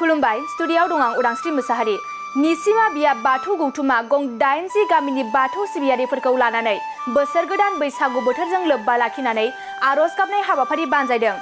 खुलुमबाय स्टुडियाव दं आं उदांस्रि मोसाहारि। निसिमा बियाब बाथौ गौथुमा गं 80 गामिनि बाथौ सिबियारिफोरखौ लानानै बोसोर गोदान बैसागु बोथोरजों लोब्बा लाखिनानै आरज गाबनाय हाबाफारि बानजायदों।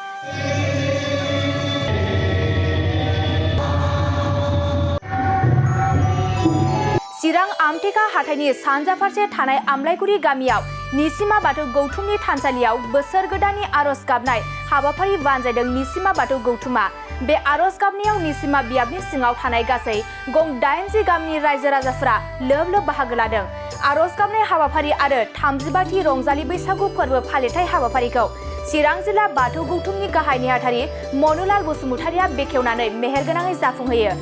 चिरां आमटेका हाथाइनि सानजा फारसे थानाय आमलायगुरि गामियाव निसिमा बाथौ गौथुमनि थानसालियाव बोसोर गोदाननि आरज गाबनाय हाबाफारि बानजायदों निसिमा बाथौ गौथुमा। बे आरज गाबनायाव निसिमा बियाबनि सिङाव थानाय गासै गं 80 गामिनि रायजो राजाफोरा लोब लोब बाहागो लादों। आरज गाबनाय हाबाफारि आरो 35थि रंजालि बैसागु फोरबो फालिथाय हाबाफारिखौ चिरां जिल्ला बाथौ गौथुमनि गाहाय नेहाथारि मनुलाल बसुमतारिया बेखेवनानै मेहेरगोनाङै जाफुंहोयो।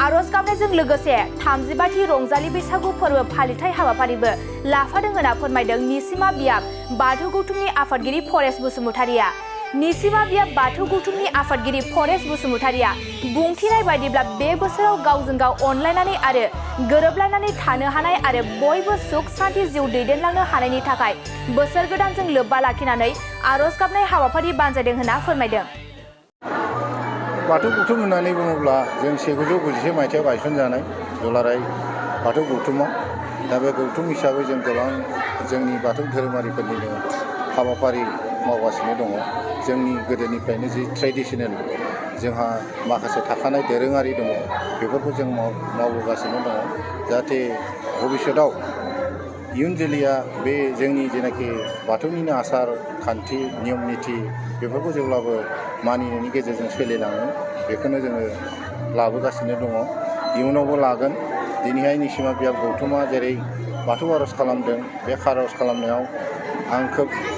आरज गाबनायजों लोगोसे 35थि रंजालि बैसागु फोरबो फालिथाय हाबाफारिबो लाफादों होनना फोरमायदों निसिमा बियाब बाथौ गौथुमनि आफादगिरि फरेस्ट बसुमतारिया। निसिमा बियाब बाथौ गौथुमनि आफादगिरि फरेस्ट बसुमतारिया बुंथिनाय बायदिब्ला बे बोसोराव गावजों गाव अनलायनानै आरो गोरोबलायनानै थानो हानाय आरो बयबो सुख सान्थि जिउ दैदेनलांनो हानायनि थाखाय बोसोर गोदानजों लोब्बा लाखिनानै आरज गाबनाय हाबाफारि बानजायदों होनना फोरमायदों। बाथौ गौथुम होननानै बुङोब्ला जों 1991 मायथाइयाव गायसनजानाय दुलाराय बाथौ गौथुमा। दा बे गौथुम हिसाबै जों गोबां जोंनि बाथौ धोरोमारिफोरनिनो हाबाफारि मावगासिनो दङ। जोंनि गोदोनिफ्रायनो जि ट्रेडिशनेल जोंहा माखासे थाखानाय दोरोङारि दङ बेफोरखौ जों मावबोगासिनो दङ। जाहाथे भबिष्यतआव इयुन जोलैया बे जोंनि जेनाखि बाथौनिनो आसार खान्थि नियम निथि बेफोरखौ जेब्लाबो मानिनायनि गेजेरजों सोलिलाङो बेखौनो जोङो लाबोगासिनो दङ, इयुनावबो लागोन। दिनैहाय निसिमा बियाब गौथुमा जेरै बाथौ आर'ज खालामदों, बे आर'ज खालामनायाव आं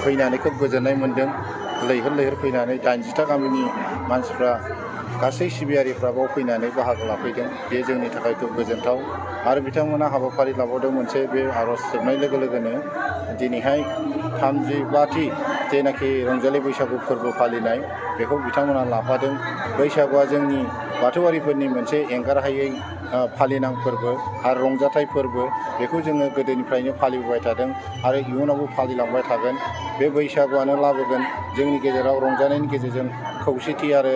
फैनानै खोब गोजोननाय मोन्दों। लैहोर लैहोर फैनानै 80था गामिनि मानसिफ्रा गासै सिबियारिफ्रा बाव फैनानै बाहागो लाफैदों। बे जोंनि थाखाय खोब गोजोनथाव। आरो बिथांमोना हाबाफारि लाबावदों मोनसे बे आर'ज जोबनाय लोगो लोगोनो दिनैहाय 35थि जेनाखि रंजालि बैसागु फोरबो फालिनाय बेखौ बिथांमोना लाफादों। बैसागुआ जोंनि बाथौआरिफोरनि मोनसे एंगारहायै फालिनां फोरबो आरो रंजाथाइ फोरबो। बेखौ जोङो गोदोनिफ्रायनो फालिबोबाय थादों आरो इयुनावबो फालिलांबाय थागोन। बे बैसागुआनो लाबोगोन जोंनि गेजेराव रंजानायनि गेजेरजों खौसेथि आरो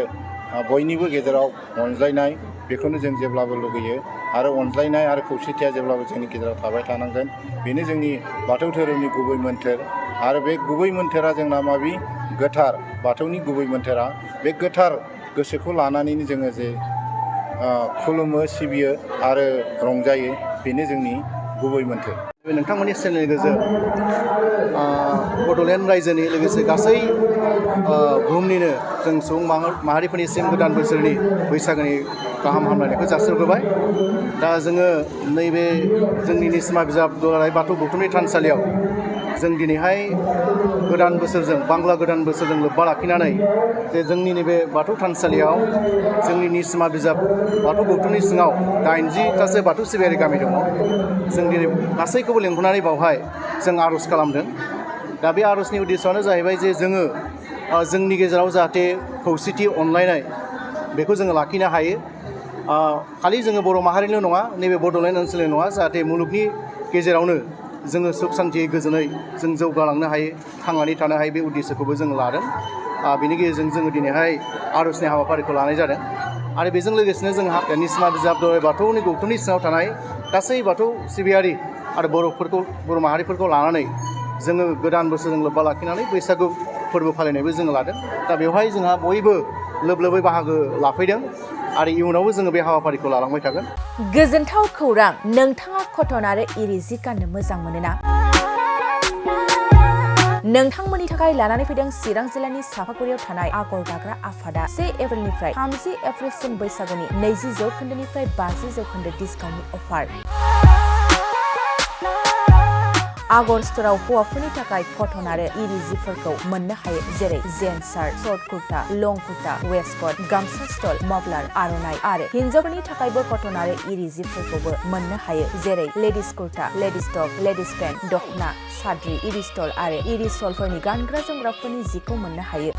बयनिबो गेजेराव अनज्लायनाय। बेखौनो जों जेब्लाबो लुगैयो आरो अनज्लायनाय आरो खौसेथिया जेब्लाबो जोंनि गेजेराव थाबाय थानांगोन। बेनो जोंनि बाथौ धोरोमनि गुबै मोन्थोर। आरो बे गुबै मोन्थोरा जोंना माबि गोथार, बाथौनि गुबै मोन्थोरा बे गोथार गोसोखौ लानानैनो जोङो जे खुलुमो सिबियो आरो रंजायो, बेनो जोंनि गुबै मोन्थोर। नोंथांमोननि चेनेलनि गेजेरजों बड'लेण्ड रायजोनि लोगोसे गासै बुहुमनिनो जों सुबुं माहारिफोरनिसिम गोदान बोसोरनि बैसागोनि गाहाम हामलायनायखौ जासिहरग्रोबाय। दा जोङो नैबे जोंनि निसिमा बियाब दुलाराय बाथौ गौथुमनि थानसालियाव जों दिनैहाय गोदान बोसोरजों बांला गोदान बोसोरजों लोब्बा लाखिनानै जे जोंनि नैबे बाथौ थानसालियाव जोंनि निसिमा बियाब बाथौ गौथुमनि सिङाव 80थासो बाथौ सिबियारि गामि दङ। जों दिनै गासैखौबो लेंहरनानै बावहाय जों आर'ज खालामदों। दा बे आर'जनि उद्देশ্যआनो जाहैबाय जे जोङो जोंनि गेजेराव जाहाथे खौसेथि अनलायनाय बेखौ जोङो लाखिनो हायो। खालि जोङो बर' माहारिल' नङा, नैबे बड'लेण्ड ओनसोलनि नङा, जाहाथे मुलुगनि गेजेरावनो जोङो सुख सान्थियै गोजोनै जों जौगालांनो हायो, थांनानै थानो हायो। बे उद्देশ্যखौबो जों लादों। बेनि गेजेरजों जोङो दिनैहाय आर'जनि हाबाफारिखौ लानाय जादों। आरो बेजों लोगोसेनो जोंहा निसिमा बियाब दुलाराय बाथौनि गौथुमनि सिङाव थानाय गासै बाथौ सिबियारि आरो बर' माहारिफोरखौ लानानै जोङो गोदान बोसोरजों लोब्बा लाखिनानै बैसागु फोरबो फालिनायबो जोङो लादों। दा बेवहाय जोंहा बयबो लोब लोबै बाहागो लाफैदों आरो इयुनावबो जोङो बे हाबाफारिखौ लालांबाय थागोन। गोजोनथाव खौरां, नोंथाङा कटन आरो इरि जि गाननो मोजां मोनोना? नोंथांमोननि थाखाय लानानै फैदों चिरां जिल्लानि सापागुरियाव थानाय आगर दाग्रा आफादा 1 एप्रिलनिफ्राय 30 एप्रिलसिम बैसागुनि 20% 50% डिसकाउन्टनि अफार। आगर स्ट'राव हौवाफोरनि थाखाय कटन आरो इरि जिफोरखौ मोननो हायो, जेरै जेन्स शार्ट, शर्ट कुर्ता, लं कुर्ता, वेस्टकट, गामसा स्टल, मफलार, आर'नाइ आरो हिन्जावफोरनि थाखायबो कटन आरो इरि जिफोरखौबो मोननो हायो, जेरै ladies kurta, ladies top, ladies pant, दखना, साद्रि, इरि स्टल आरो इरि सलफोरनि गानग्रा जोमग्राफोरनि जिखौ मोननो हायो।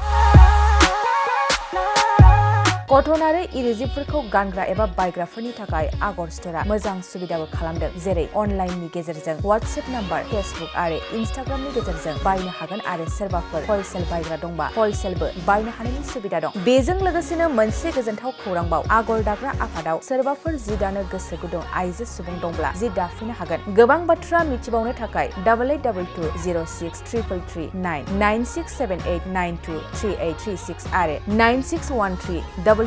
कटन आरो इरि जिफोरखौ गानग्रा एबा बायग्राफोरनि थाखाय आगर स्ट'रआ मोजां सुबिदाबो खालामदों, जेरै अनलाइननि गेजेरजों WhatsApp नाम्बार, फेसबुक आरो इनस्टाग्रामनि गेजेरजों बायनो हागोन आरो सोरबाफोर हलसेल बायग्रा दंबा हलसेलबो बायनो हानायनि सुबिदा दं। बेजों लोगोसेनो मोनसे गोजोनथाव खौरांबाव आगर दाग्रा आफादाव सोरबाफोर जि दानो गोसो गुदुं आइजो सुबुं दंब्ला जि दाफिननो हागोन। गोबां बाथ्रा मिथिबावनो थाखाय 8822063339 9678923836 आरो 9613224401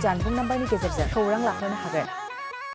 जानबुं नाम्बारनि गेजेरजों खौरां लाहरनो हागोन।